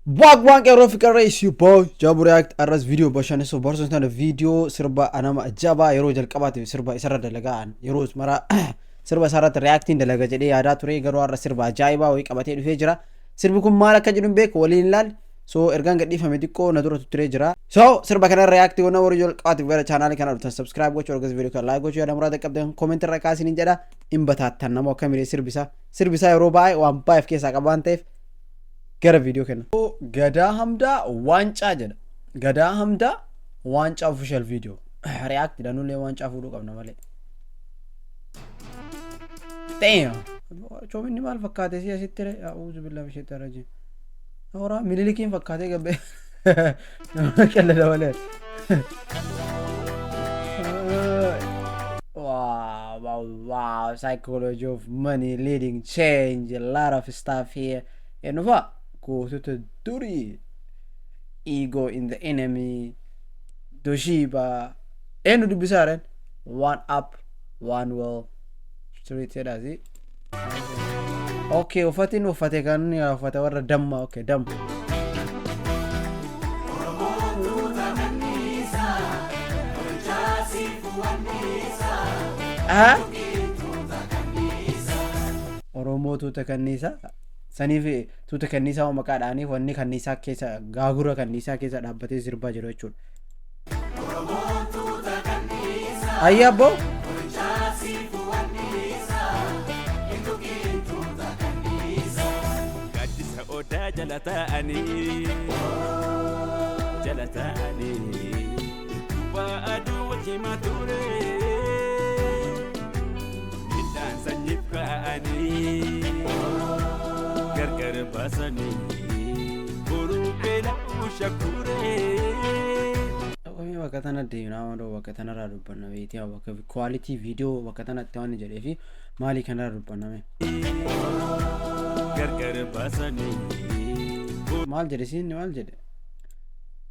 Wagwan qeerroo fi qarree, it's your boy Jabu React. Arras viidiyoo bashannansiisoo barsiisuu tana, viidiyoo sirba nama jabaa yeroo jalqabaatiif sirba isarra dalagaan, yeroo mara sirba isarratti reactiin dalaga jedhee yaadaa ture. Garuu har'a sirba ajaa'ibaa wayii qabatee dhufee jira. Sirbi kun maal akka jedhu hin beeku, waliin ilaal. So ergaan gadhiifame xiqqoo na dura turee jira. So sirba kana react goona. Warri jalqabaatiif gara chaanaalii kana dhuftan subscribe gochuu, ergas viidiyoo kana like gochuu, yaada muraasa qabdan comment irra kaasiniin jedha. Hin bataattan nama akkamii sirbisaa. Sirbisaa yeroo baay'ee waan baay'ee of keessaa qaba waan ta'eef gara viidiyoo kenna. Gadaa Hamdaa Waancaa jedha. Gadaa Hamdaa Waancaa official video. React dha, nullee waancaa fuudhuu qabna malee. Damn! Coominni maal fakkaate si asitti re? A'uuzu billahi min shaitaan rajiim. Horaa Minilikiin fakkaatee gabbee. Nama qallada malee. Wow, psychology of money, leading change, a lot of stuff here. Eenyufaa gootota durii, ego in the enemy, Toshiba, eenyu dubbisaa jiran, one up, one Wall Street jedhaasi. Okay, uffatiin uffate kan uffate warra damma, okay, damma. Ah? Oromoo tuuta kanniisaa saniif tuuta kanniisaa maqaa dhaaniif wanni kanniisaa keessa gaagura kanniisaa keessa dhaabbatee sirbaa jiru jechuudha. Ayyaa abboo. Gaaddisa odaa jala taa'anii, jala taa'anii, waa aduu wajjima ture, midhaan sanyiif kaa'anii gargar baasanii boruu beela'uu shakkuure. Dhaqamee bakka tana deemnaa madoo bakka tanarraa dubbanna beektii, bakka quality viidiyoo bakka tanatti waan jedhee fi maalii kanarraa dubbanname. Gargar baasanii. Maal jedhe siin, maal jedhe?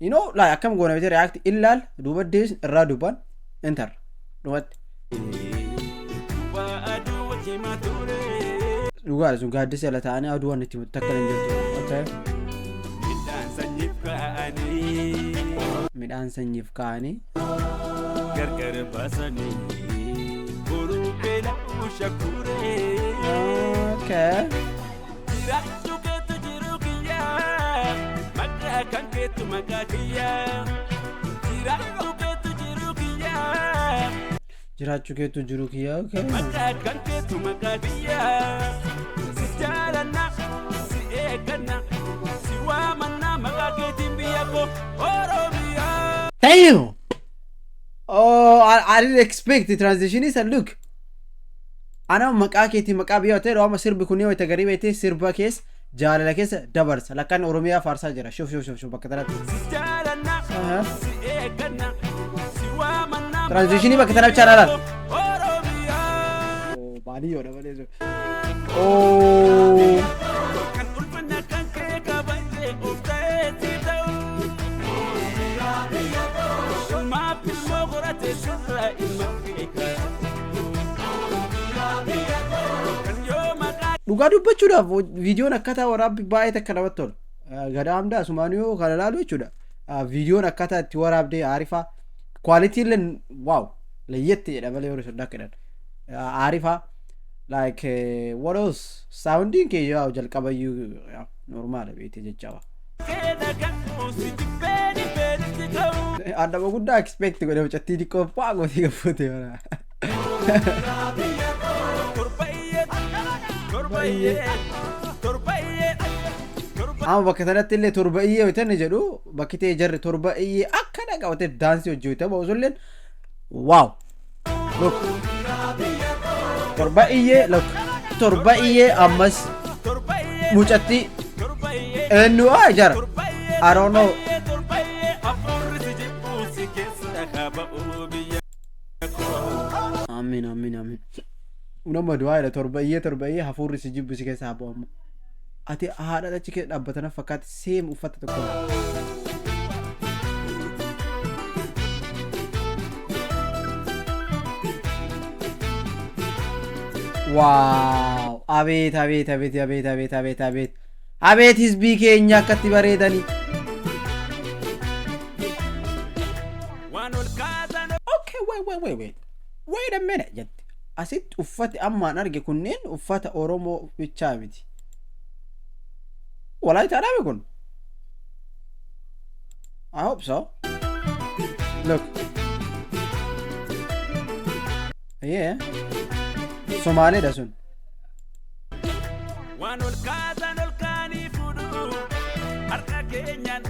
Like akkam goona beektii, react illaal duuba dees irraa dubban enter dhumatti. Waa aduu wajjima ture. Dhugaadha, sun gaaddisa jala taa'anii aduu waan itti takka hin jirtu. Okay. Midhaan sanyiif kaa'anii. Midhaan sanyiif kaa'anii. Gargar baasanii boruu beela'uu shakkuure. Okay. Jiraachuu keetu jiruu kiyyaa, maqaa kan keetu maqaa kiyyaa. Jiraachuu keetu jiruu kiyyaa. Jiraachuu keetu jiruu kiyyaa. Okay. Maqaa kan keetu maqaa kiyyaa. Si jaalanna, si eegganna, si waamanna maqaa keetiin biyya koo Oromiyaa. Damn! Oh, I didn't expect the transition is a look. Ana maqaa keetiin maqaa biyya ta'e amma sirbi kun yoo itti garii beektee sirba keessa jaalala keessa dabarsa. Lakkaan Oromiyaa faarsaa jira. Shuf shuf shuf shuf bakka tanatti. Si jaalanna, si eegganna, si waamanna. Transitionii bakka tana bichaa ilaala. Oromiyaa. Oh, baadiyyoodha malee sun. Oh. Kan ulfanna kan kee kabajee of ta'ee si ta'u. Ilmaaf ilmoo horate sirra ilma kee kaa'u. Kan yoo maqaa Dhugaa dubbachuudhaaf viidiyoon akkataa waraabbi baay'ee takka namatti tola. Gadaa Hamdaa asumaanuu kana ilaalu jechuudha. Viidiyoon akkaataa itti waraabdee aarifaa. Quality illee wow layyetti jedha malee yeroo sun dhaqedhan. Aarifaa. Like what else? Soundiin kee yoo jalqabayyuu normaala beekte jechaadha. kee dhaga'u si jibbee dhibbeenitti ka'u. Adaba guddaa expect godhe, mucattii xiqqoo faa gootee gabboote bara. Torba iyyee, torba iyyee, torba iyyee, torba. Amma bakka sanatti illee torba iyyee hojjetanni jedhu bakki ta'e jarri torba iyyee akkana qabatee daansii hojii hojjetama osoo illee, wow, look, torba iyyee, look, torba iyyee ammas Torba iyyee, mucattii torba iyyee. eenyu aa jara, I don't know. Torba iyyee, hafuurri si jibbuu si keessa qaba'uu biyya koo. Amiin, amiin, amiin. Nama du'aa jedha, torba iyyee, torba iyyee, hafuurri si jibbu si keessa haa bu'u amma. Ati haadha achi keessa dhaabbatana fakkaatti seem uffata tokko. Wow! Abeet, abeet, abeet, abeet, abeet, abeet, abeet. Abeet hizbii keenya akkatti bareedanii. Waan ol kaasan. Okay, wait, wait, wait, wait. Wait a minute jette. Asitti uffati ammaan arge kunneen uffata Oromoo bichaa miti. Walaayitaadhaami kun? I hope so. Look. Yeah. Somaaleedha sun. Waan ol kaasan ol kaanii fuudhu harka keenyaan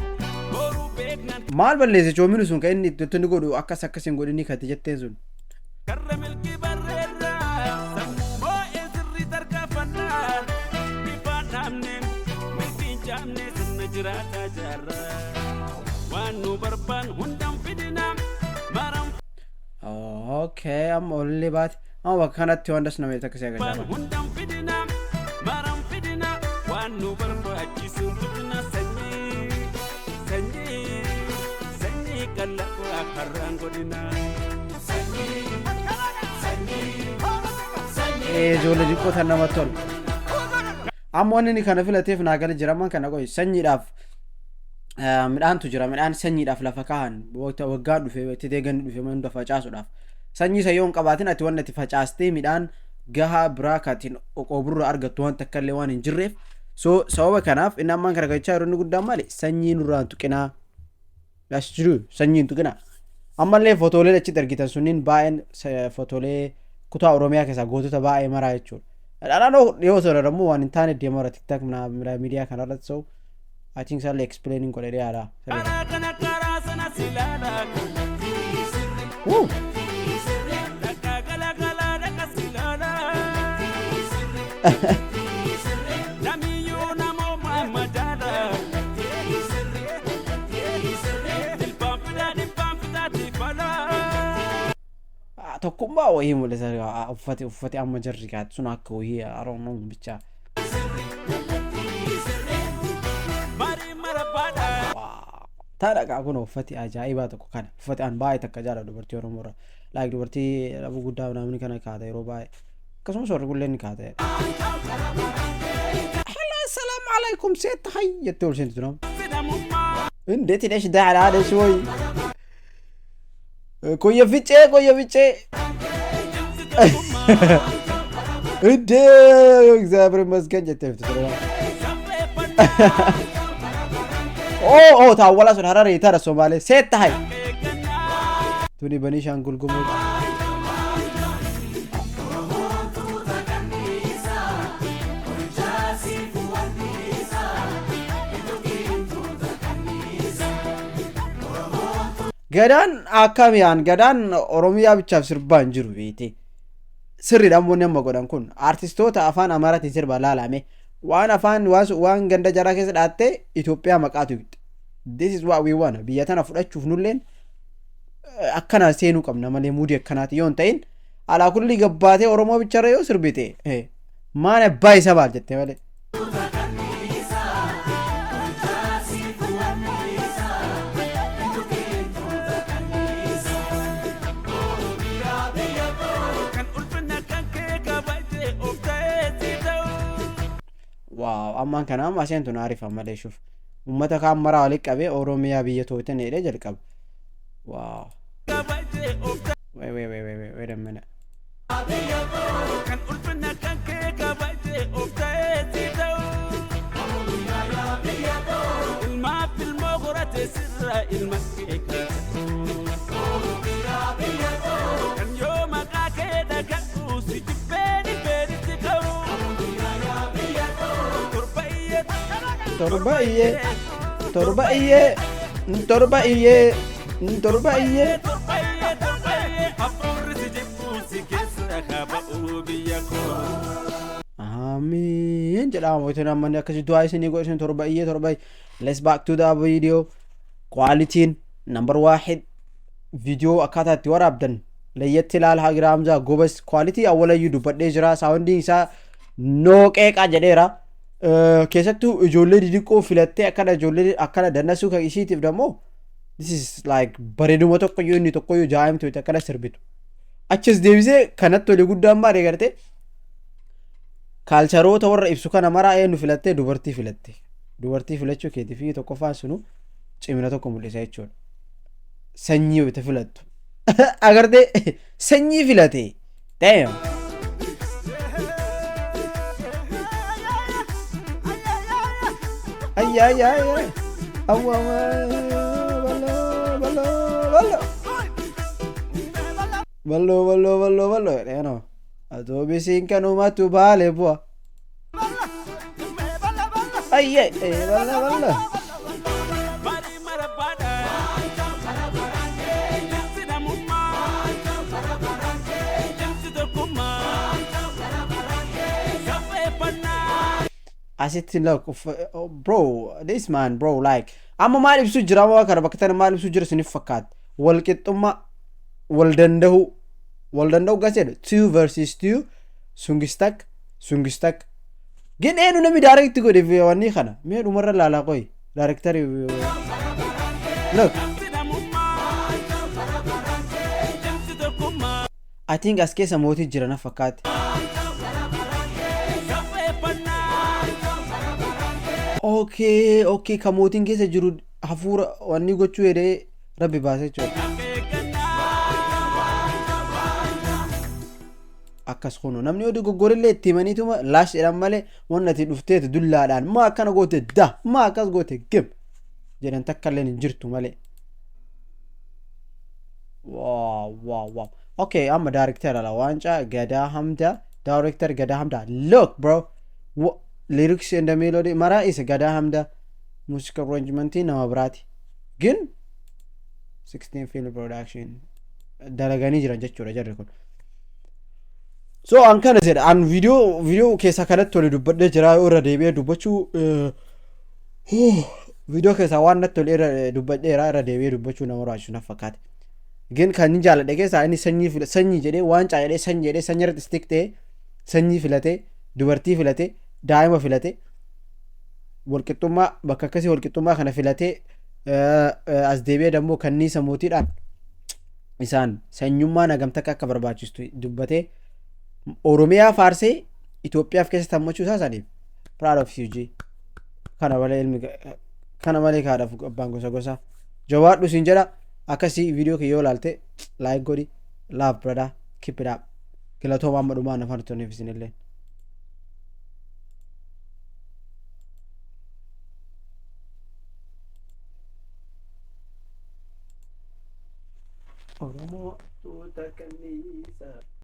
boruu beeknan. Maal balleesse coominu sun kan inni itti inni godhu akkas akkas hin godhini kati jetteen sun? Karra milkii barreerraa sammuu moo'ee sirrii tarkaanfannaan ifaan dhaabne milkiin caamne sirna jiraataa jaarraa waan nu barbaan hundaan fidina maran. Okay, amma olillee baate. Amma bakka kanatti waan das nama takka si Waan agarsiisa. Hundaan fidina maran fidina waan nu barbaachisu fidina, sanyii sanyii sanyii qal'aa har'aan godhina. Sanyii sanyii sanyii. Ijoollee xiqqoo tan namatti tolu. Amma wanni inni kana filateef naa gala jira. Amman kana qoy sanyiidhaaf midhaantu jira, midhaan sanyiidhaaf lafa kaahan waggaa dhufe itti deeganni dhufe hunda facaasuudhaaf. Sanyii isa yoo hin qabaatin ati wanni ati facaastee midhaan gahaa biraa kaatiin qooburraa argattu waan takka illee waan hin jirreef, so sababa kanaaf inni ammaan kana gachaa yeroo inni guddaan maali sanyii nurraan tuqinaa as jiru, sanyii hin tuqinaa. Ammallee fotooleen achitti argitan sunniin baay'een fotoolee kutaa Oromiyaa keessaa gootota baay'ee maraa jechuudha. Dhaadhaan dhiyoo sana immoo waan hin taane deema irra TikTok miidiyaa kanarratti, so I think isaallee explaining godhe dhiyaadha. Karaa kana karaa sana si ilaalaa. Woo! Dhaqaa gala galaa dhaqa si ilaalaa. Namiyyuu namooma madaala. Dhibbaan fidaa dhibbaan fidaati balaa. Tokkummaa wayii mul'isa uffate amma jarri kaatu sun akka wayii aroon bichaa. Marii marabaadha. Taadha kun uffati ajaa'ibaa tokko kana uffati an baay'ee takka jaalladhu dubartii Oromoo irra, like dubartii dhabuu guddaa namni kana kaata yeroo baay'ee, akkasumas warri kullee ni kaata. Hello, assalaamu alaikum seet hay jettee ol seentu nama. Sidamummaa. እንዴት ነሽ? ደህና ነሽ ወይ? ቆየ ፍጬ ቆየ ፍጬ። Cimsi tokkummaa. እንዴ እግዚአብሔር ይመስገን jettee fiftu ture. Safeeffannaa. Oh, taawwala sun Hararii tara Somaalee seet tahay. Eeggannaa. Tuni Baniishaangul Gumuz. Gadaan akkamiyaan gadaan Oromiyaa bichaaf sirbaa hin jiru beete. Sirriidha ammoo amma godhan kun artistoota afaan Amaaraatiin sirba laalame waan afaan waan ganda jaraa keessa dhaattee Itoophiyaa maqaatu. This is what we want. Biyya tana fudhachuuf nulleen akkana seenuu qabna malee muudii akkanaati yoo hin ta'in alaa kulli gabbaatee Oromoo bicharra yoo sirbite maan abbaa isa baal jettee malee. Kan ulfina kan kee kabajee of ta'ee si ta'u. Wow, ammaan kana amma seentu na ariifan malee shuuf. Uummata kaan maraa walitti qabee Oromiyaa biyya too'atan jedhee jalqaba. Wow. Kabajee of ta'ee. Wait, wait, wait, wait, wait, wait a minute. Kan ulfina kan kee kabajee of ta'ee si ta'u. Ilmaaf ilmoo horate sirra ilma kee kan ta'u. Kan yoo maqaa kee dhaga'u si jibbee dhibbeenitti ka'u. Torba iyyee. Torba iyyee, torba iyyee, torba iyyee, torba iyyee. Torba iyyee, torba iyyee, hafuurri si jibbuu si keessa haa ba'uu biyya koo. Amiin jedhama mootiin ammanni akkasii du'aa isinii godhe isin torba iyyee torba iyyee. Let's back to the video. Qualityin number waaxid video akkaataa itti waraabdan layyatti ilaala hagira Hamzaa gobas quality awwalayyuu dubbadhee jira, soundiin isaa noo qeeqaa jedheera. Keessattuu ijoollee didiqqoo filattee akkana ijoollee akkana dannasuu kan isiitiif dammoo this is like bareeduma tokkoyyuu inni tokkoyyuu jaa'imtu akkana sirbitu. Achis deebisee kanatti olii guddaan maal eegarte Cultureoota warra ibsu kana maraa eenyu filattee? Dubartii filatte. Dubartii filachuu keetii fi tokkoffaan sunu cimina tokko mul'isa jechuudha. Sanyii wayita filattu. Agartee, sanyii filate. Damn. Ayya ayya ayya. Awwa awwa. Ballo ballo ballo. Ballo ballo ballo ballo. Jedhee atoobisiin kanumatu baale bu'a. Ayya ballo ballo. Bari marabaadha. Cimsi namummaa. Cimsi tokkummaa. Safeeffannaa. Asitti look, bro, this man, bro, like amma maal ibsu jira? Amma kana bakka tana maal ibsu jira isiniif fakkaata? Wal qixxummaa, wal danda'u, wal danda'u gas jedhu, two versus two, sungistak sungistak. Gin eenyu namni direct godhe wanni kana? Mee dhumarra laalaa qoy, director, look. Cimsi namummaa. Cimsi tokkummaa. I think as keessa mootii jira na fakkaate. Safeeffannaa. Okay, ka mootiin keessa jiru hafuura wanni gochuu jedhee rabbi baase jechuudha. Akeekkannaa. Akkas kunu namni yoo dogoggorillee itti himaniituma laash jedhan malee, wanni ati dhufteetu dullaadhaan maa akkana goote, da maa akkas goote gim jedhan takka illee hin jirtu malee. Wow. Okay, amma director ala waancaa Gadaa Hamda, director Gadaa Hamda. Look, bro, lyrics and the melody maraa isa Gadaa Hamda, music arrangement nama biraati. Gin 16 film production dalaganii jiran jechuudha jarri kun. So an kana jedha, an viidiyoo keessaa kanatti tole dubbadhee jira. Yoo irra deebi'ee dubbachuu, viidiyoo keessaa waan natti tole irra dubbadheera, irra deebi'ee dubbachuu nama barbaachisu na fakkaate. Gin kan inni jaalladhe keessaa inni sanyii sanyii jedhee, waancaa jedhee, sanyii jedhee, sanyii irratti stick ta'ee, sanyii filatee, dubartii filatee, daa'ima filatee, walqixxummaa bakka akkasii walqixxummaa kana filatee, as deebi'ee dammoo kanniisa mootiidhaan isaan sanyummaan hagam takka akka barbaachistu dubbatee, Oromiyaa faarsee, Itoophiyaaf keessatti hammachuu isaa isaaniif proud of you G. Kana malee ilmi kana malee kaadhaaf abbaan gosa gosa jawaadhu siin jedha. Akkasii viidiyoo kiyya yoo ilaalte like godhi. Love, brother, keep it up. Galatooma amma dhumaa na faana isinillee. Oromoo tuuta kanniisa.